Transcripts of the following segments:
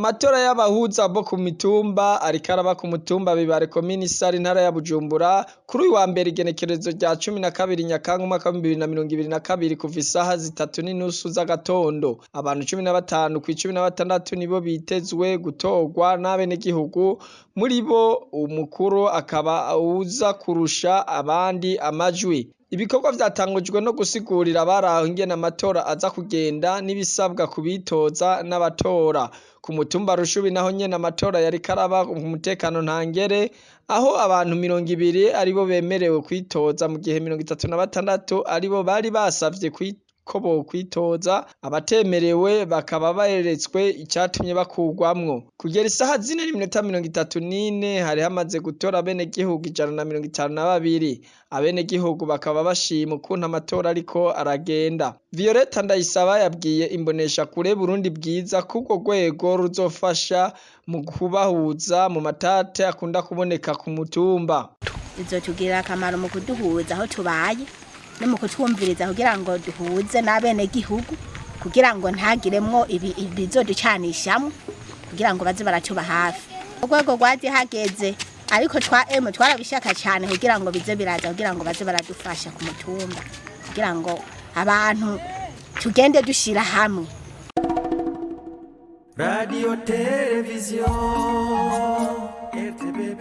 Amatora y'abahuza bo ku mitumba ariko araba ku mutumba Bibare, komini Sare, intara ya Bujumbura, kuri uyu wa mbere igenekerezo rya 12 Nyakanga umwaka w'2022, kuva isaha 3:30 z'agatondo. Abantu 15 kw'16 nibo bitezwe gutorwa n'abenegihugu, muri bo umukuru akaba uwuza kurusha abandi amajwi. Ibikorwa vyatangujwe no gusigurira abaraho ingene amatora aza kugenda n'ibisabwa ku bitoza n'abatora. Ku mutumba Rushubi naho nyene amatora yariko araba mu mutekano ntangere, aho abantu 20 aribo bemerewe kwitoza mu gihe 36 aribo bari basavye ko bokwitoza, abatemerewe bakaba beretswe icatumye bakurwamwo. Kugera isaha 4:34 hari hamaze gutora abenegihugu 152. Abenegihugu bakaba bashima ukuntu amatora ariko aragenda. Violette Ndayisaba yabwiye imboneshakure Burundi Bwiza ko urwo rwego ruzofasha mu kubahuza mu matate akunda kuboneka ku mutumba. Bizotugirira akamaro mu kuduhuza aho tubaye no mu kutwumviriza kugira ngo duhuze n'abenegihugu, kugira ngo ntagiremwo ibizoducanishamwo, kugira ngo baze baratuba hafi. Urwego rwaje hageze, ariko twa emu twarabishaka cyane kugira ngo bize biraza, kugira ngo baze baradufasha ku mutumba, kugira ngo abantu tugende dushira hamwe. Radio Televiziyo RTBB,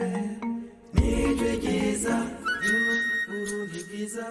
nijwi ryiza ry'Uburundi bwiza.